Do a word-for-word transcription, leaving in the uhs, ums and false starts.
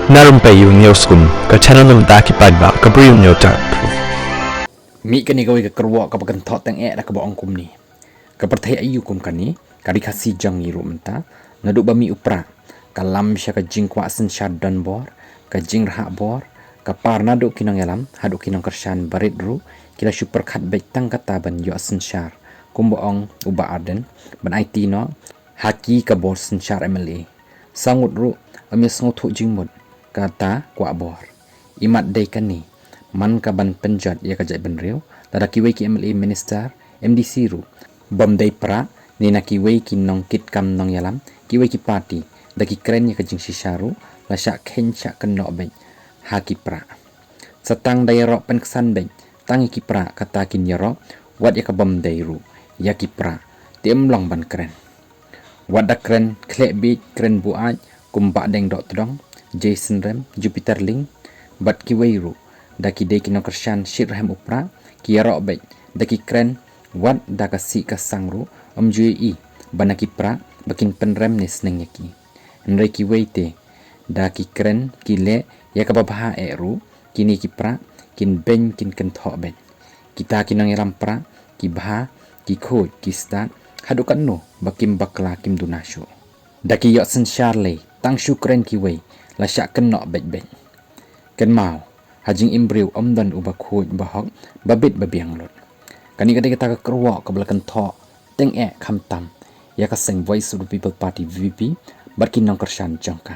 Na Rympei U News Kum, ka channel na bynta ki paidbah ka Bri U News Tap. Mih kane kawei ka kyrwoh kaba kynthoh teng eh da kaba ong kumne. Ka pyrthei aiu kum kane, ka ri Khasi jong ngi ruh mynta, naduh ba mih u Prah, ka lam sha ka jingkwah synshar donbor, ka jingrhah bor, ka par naduh ki nongïalam haduh ki nongkyrshan barit ruh, ki la shu pyrkhat beit tang kata ban ïoh synshar, kumba ong u Bah Ardent, ban aiti noh ha ki ka bor synshar M L A. Saw ngut ruh ym ïa sngewthuh jingmut kata kwah bor. Imat dei kane, man ka ban pynjot ïa ka jaitbynriew, lada kiwei ki M L A, minister, M D C ruh bym dei Prah ne na kiwei ki nongkitkam nongïalam, kiwei ki party, da ki kren ïa ka jingshisha ruh la shah kheiñ shah kynnoh beit ha ki Prah. Sa tang da ïaroh pynksan beit tang ïa ki Prah, kata kin ïaroh wat ïa ka bym dei ruh ïa ki Prah, te ym long ban kren. Wat da kren khleh bieit, kren buaid kum Bah Deng Dohtdong, Jason Rem, Jupiter Ling, bad kiwei ruh, da ki dei ki nongkyrshan shitrhem u Prah, ki ïaroh beit da ki kren, wat da ka sih ka sang ruh ym ju ïohi ba na ki Prah ba kin pynrem ne sneng ïa ki. Hynrei kiwei te, da ki kren ki leh ïa kaba bha eh ruh, kine ki Prah kin beiñ kin kynthoh beit. Kita ki nongïalam Prah ki bha, ki khuid, ki stad, haduh katno ba kim bakla kim duna shuh. Da ki ïoh synshar lei, tang shu kren kiwei la shah kynnoh beit beit. Kynmaw, ha jingim briew ym don uba khuid, uba hok, ba bit ba biang lut. Kane ka dei kata ka kyrwoh kaba la kynthoh teng eh khamtam ïa ka seng Voice of the People Party, V P P, bad ki nongkyrshan jong ka.